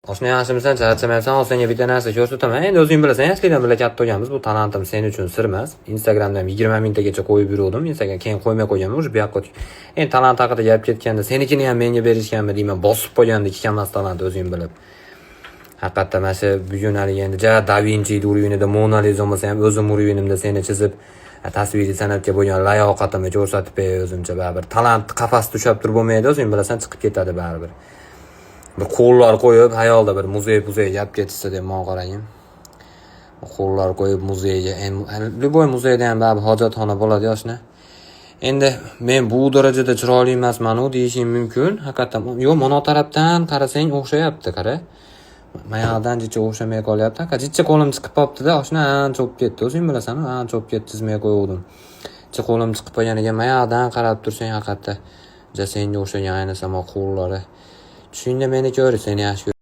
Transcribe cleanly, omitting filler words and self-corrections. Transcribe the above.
Oshna, yaxshimisan, charchamayapsan? Hozir senga bitta narsa ko'rsataman. Endi o'zing bilasan, yoshlikdan birga katta bo'lganmiz. Bu talantim sen uchun sir emas. Instagramda ham 20 mingtagacha qo'yib yuruvdim. Instagram keyin qo'ymay qo'yganman, уже bu yoqqa. Endi talant haqida gap ketganda, senikini ham menga berishganmi deyman, bosib qo'yganda ikki Kamaz talant, o'zing bilib. Haqiqatda mana shu bugun haligi endi ja Da Vinci уровень ida Mona Liza bo'lmasa ham, o'zim уровень imda seni chizib, tasviriy san'atga bo'lgan layoqatimni ko'rsatib beray o'zimcha. Baribir talant qafasda ushlab turib bo'lmaydi, o'zing bilasan, chiqib ketadi baribir. Bir qo'llar qo'yib, xayolda bir muzey muzeyga olib ketishsa deb qaragin. Qo'llar qo'yib muzeyga, любой muzeyda ham baribir hojatxona bo'ladi, yoshna. Endi men bu darajada chiroyli emasmanu deyishing mumkin. Haqiqatdan yo'q, mana tarafdan qarasang, o'xshayapti, qara. Mayog'idan jicha o'xshamay qolyapti. Aka, jicha qo'lim chiqib qolibdi-da, oshna, ancha bo'lib ketdi. O'zing bilasan, ancha bo'lib ketdi, chizmay qo'yuvdim. Jicha qo'lim chiqib qolgan ekan, mayog'idan qarab tursang, haqiqatda ja senga o'xshagan, ayniqsa qo'llari. Tushingda meni ko'r, seni yaxshi.